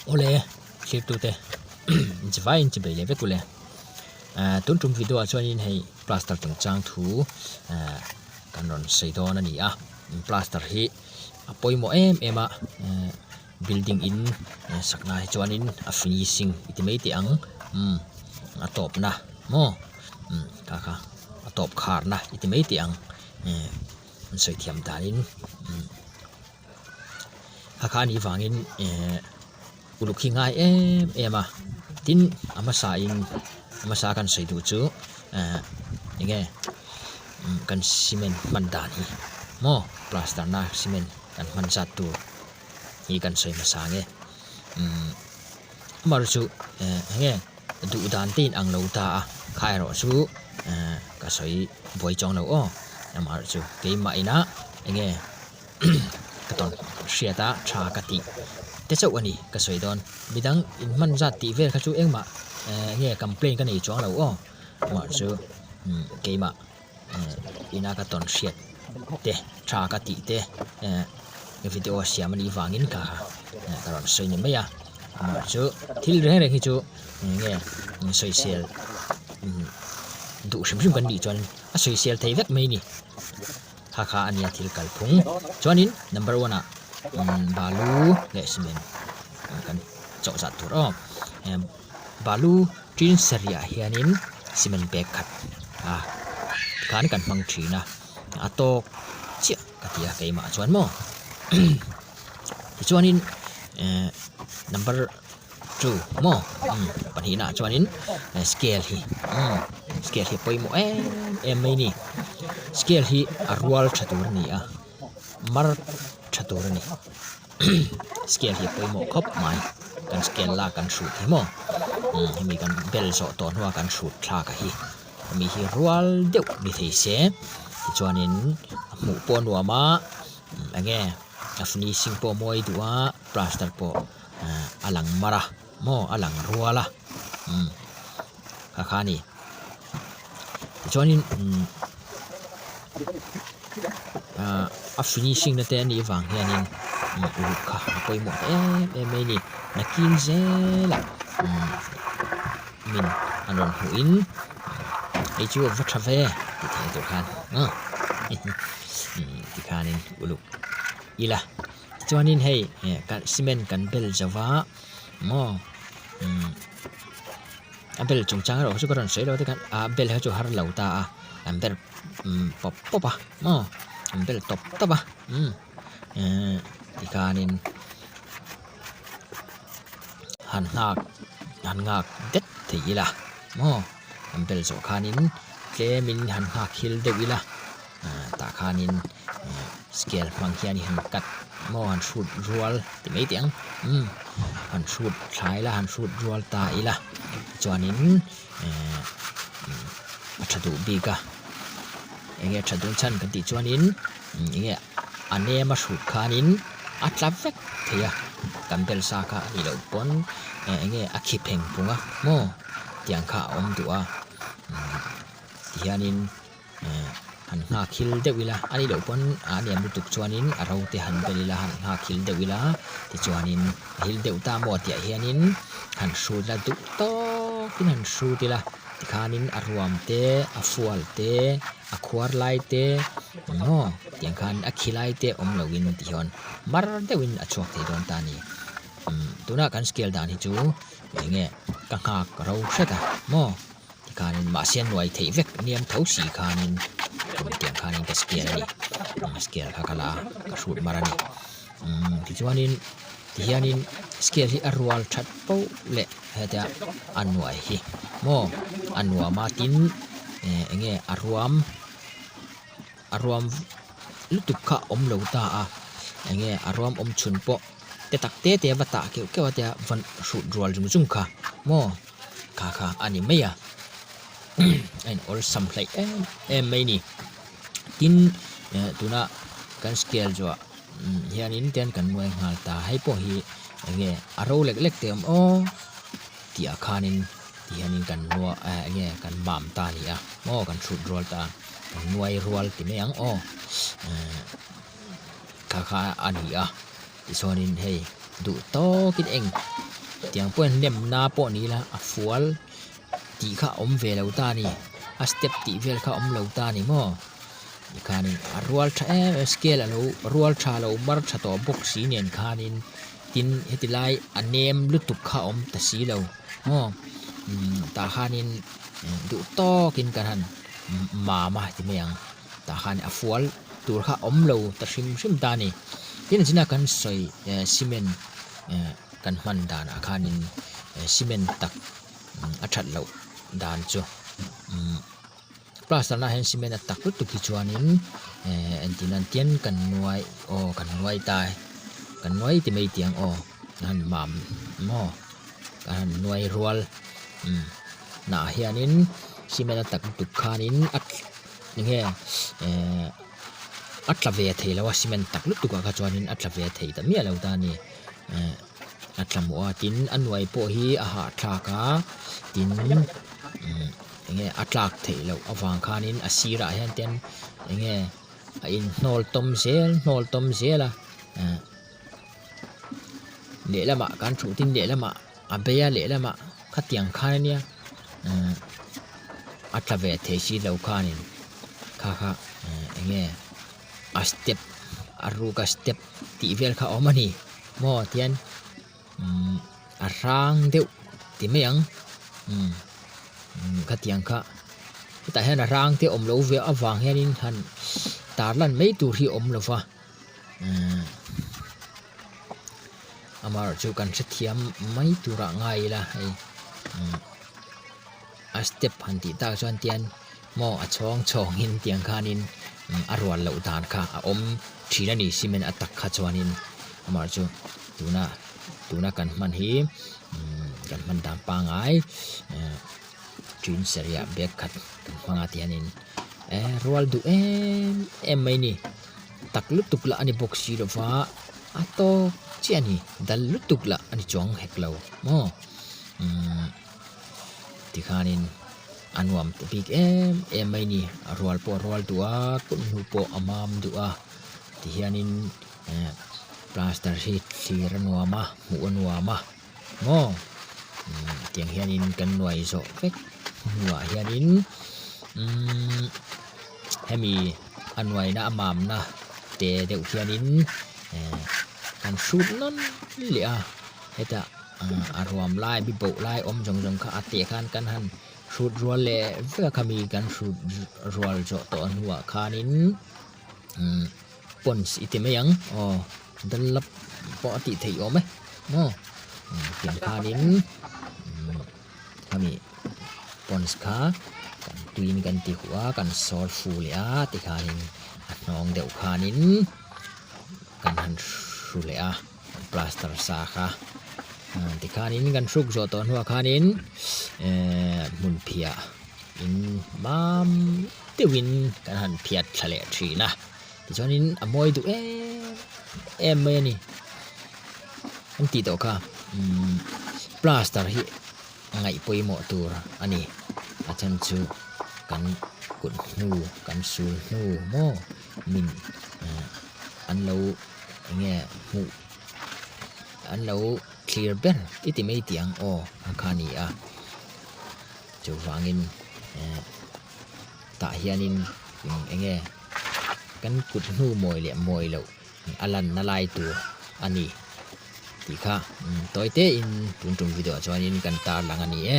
Awle thirtute inchivai inchibei leh vek ule eh tun tum video ah chuanin hei plaster chungchang thu eh kan rawn sawi dawn a ni a plaster hi a pawimawh em em a eh building in sakna hi chuanin a finishing i ti mai teh ang umm a tawpna maw umm kha kha a tawp kharna i ti mai teh ang eh an sawi thiam danin umm. A kha anih vangin ehh uluk hi ngai em em a tin a hmasa in a hmasa kan sawi duh chu ehh enge kan cement hman dan hi maw plaster na cement kan hman zat tur hi kan sawi hmasa ang e umm amaherawhchu ehh enge duh dan te in ang lo ta a kha erawh chu ehh ka sawi buai chuang lo aw amaherawhchu keimah ina enge. Ka tawn hriat a tha ka tih te chauh a ni ka sawi dawn. Midang in hman zat tih vel kha chu engmah eh nge complain ka nei chuang lo aw. Amah chu keimah ina ka tawn hriat te tha ka tih te eh video siam a nih vangin ka ka rawn sawi ni mai a. Amah chu thil reng reng hi chu eng nge sawisel duh hrim hrim kan nih chuan a sawisel thei vek mai a ni. Kha kha a nia thil kalphung. Chuanin number one ah balu leh cement kan chawh zat tur aw. Balu tin sarih ah hianin cement bag khat a tikhan kan hmang thin a, a tawk chiah ka ti a keimah chuan maw. Tichuanin number Chu maw pahnihna ah chuanin scale hi scale hi a pawimawh em em mai a ni scale hi a rual tha tur a ni a mar tha tur a ni scale hi a pawimawh khawp mai kan scale lak kan hrut hi maw hemi kan bel zawh tawh hnua kan hrut thlak a hi hemi hi rual deuh ni thei se tichuanin a hmuh pawh a nuam a eng nge a finishing pawh a mawi duh a plaster pawh. A lang mar a maw a lang rual a umm kha kha a ni tichuanin umm ah a finishing na te a nih vang hianin uluk kha a pawimawh ta em em mai a ni nakin zelah umm min an rawn hmuhin hei chu a va tha ve tih theih tur khan tikhanin uluk ila. Chuanin hei cement kan bel zo va maw umm a bel chungchang erawh chu ka rawn sawi lo te khan a bel hi chu har lo ta a an bel pawp pawp a maw an bel tawp tawp a umm ehh tikhanin han nghak han nghak det thei ila maw an bel zawh khanin tlemin han nghak hil deuh ila tah khanin scale hmang hian i han cut maw han hrut rual ti mai teh ang umm han hrut thlai la han hrut rual ta ila chuanin ehh a tha duh bik a enge a tha duh chhan kan tih chuanin enge a nem a hrut khanin a tla vek thei a kan bel sa kha a nih loh pawn enge a khi pheng phung a maw tiang kha a awm duh a tihianin. Han nghak hil deuh ila a nih loh pawn a niam lutuk chuanin a ro te han bel ila han nghak hil deuh ila tichuanin a hil deuh ta maw tih ah hianin han hrut ila duh tawkin han hrut ila tikhanin a ruam te a fual te a khuar lai te maw tiang khan a khi lai te awm loin ti hian mar deuhin a chhuak thei dawn ta a ni tuna kan scale dan hi chu eng nge ka nghak ro hret a maw. Tikhanin mahse a nuai theih vek niam tho si khanin tiang khanin ka scale a ni scale kha ka la a ka hrut mar a ni tichuanin tihianin scale hi a rual that poh leh hetia a nuai hi maw a nuam a tin eh eng nge a ruam a ruam lutuk kha a awm lo ta a eng nge a ruam awm chhun pawh te tak te te a va tah keuh keuh a tia va hrut rual zung zung kha maw. Kha kha a ni mai a a in awlsam hleih em em mai a ni tin eh tuna kan scale zuah hianin ten kan nuai nghal ta hei pawh hi eng nge a ro lek lek te awm aw tih ah khanin ti hianin kan nua eh eng nge kan mam ta a ni a maw kan hrut rual ta kan nuai rual ti mai ang aw eh kha kha a ni a tichuanin hei duh tawkin eng. Tiang pawhin hnemna pawh ni ila a fual tih kha a awm ve lo ta a ni. A step tih vel kha a awm lo ta a ni maw? Tikhanin a rual tha em em scale a lo rual tha lo mar tha tawh bawk si nen khanin tin heti lai a nem lutuk kha a awm ta si lo maw? Umm tah khanin duh tawkin kan han mam a ti mai ang. Tah khan a fual tur kha awm lo ta hrim hrim ta a ni. Tin a chinah kan sawi eh cement eh kan hman danah khanin cement tak a that loh dan chu umm plaster nah hian cement a tak lutuk hi chuanin eh engtin an tian kan nuai aw kan nuai ta e kan nuai ti mai tih ang aw a han mam maw a han nuai rual umm nah hianin cement a tak lutuk khanin a enge eh a tla ve thei lo a cement tak lutuk ah kha chuanin a tla ve thei ta miah lo ta a ni eh a tla hmuh a tin a nuai pawh hi a hahthlak a tin umm enge a tlak theih loh avang khanin a sirah hian ten enge a inhnawl tawm zel hnawl tawm zel a eh lehlamah kan thu tin lehlamah a bei a lehlamah khatiang khan ania eh a tla ve thei si lo khanin kha kha eh enge a step a ruk a step tih vel kha a awm a ni maw tihian umm a hrang deuh ti mai ang umm khatiang kha hetah hian a hrang te awm lo ve avang hianin han tar lan mai tur hi a awm lo va umm amaherawhchu kan hrethiam mai turah ngai ila hei umm a step han tih tak chuan tian maw a chhawng chhawngin tiang khanin a rual loh dan kha a awm thin a ni cement a tak kha chuanin amah chu tuna tuna kan hman hi kan hman dan pangai eh tin saree ah bag khat kan hmang a tihianin eh rual duh em em mai a ni tak lutuk lah a ni bawk si lova a tawk chiah a ni dal lutuk lah a ni chuang hek lo maw umm. Tikhanin a nuam ta bik em em mai ni. A rual pawh a rual duh a, kut hnu pawh a mam duh a. Tihianin eh plaster hi thlir a nuam a, hmuh a nuam a maw? Umm tiang hianin kan nuai zawh vek hnuah hianin umm hemi a nuaina a mamna te deuh hianin eh kan hrut nawn leh a hetah. A ruam lai bi boh lai awm zawng zawng kha a teh khan kan han hrut rual leh vek a khami kan hrut rual zawh tawh hnuah khanin umm ponds i ti mai ang aw dunlop pawh a tih theih awm e maw tiang khanin umm khami ponds kha kan tuiin kan ti huh a kan sawr fu leh a tikhanin a hnawng deuh khanin kan han hru leh a. Plaster sa kha tikhanin kan hruk zawh tawh hnuah khanin ehh hmun phiah in mam deuhin kan han phiat thla leh thin a tichuanin a mawi duh em em mai a ni an tih tawh kha umm plaster hi ngaih pawimawh tur a ni a chhan chu kan kut hnu kan sul hnu maw min ehh an lo. Enge hmuh an lo thlir ber i ti mai tih ang aw a kha a ni a chuvangin eh tah hianin enge kan kut hnu mawi leh mawi loh a lanna lai tur a ni tih kha tawi te in tun tum video ah chuanin kan tarlang a ni e.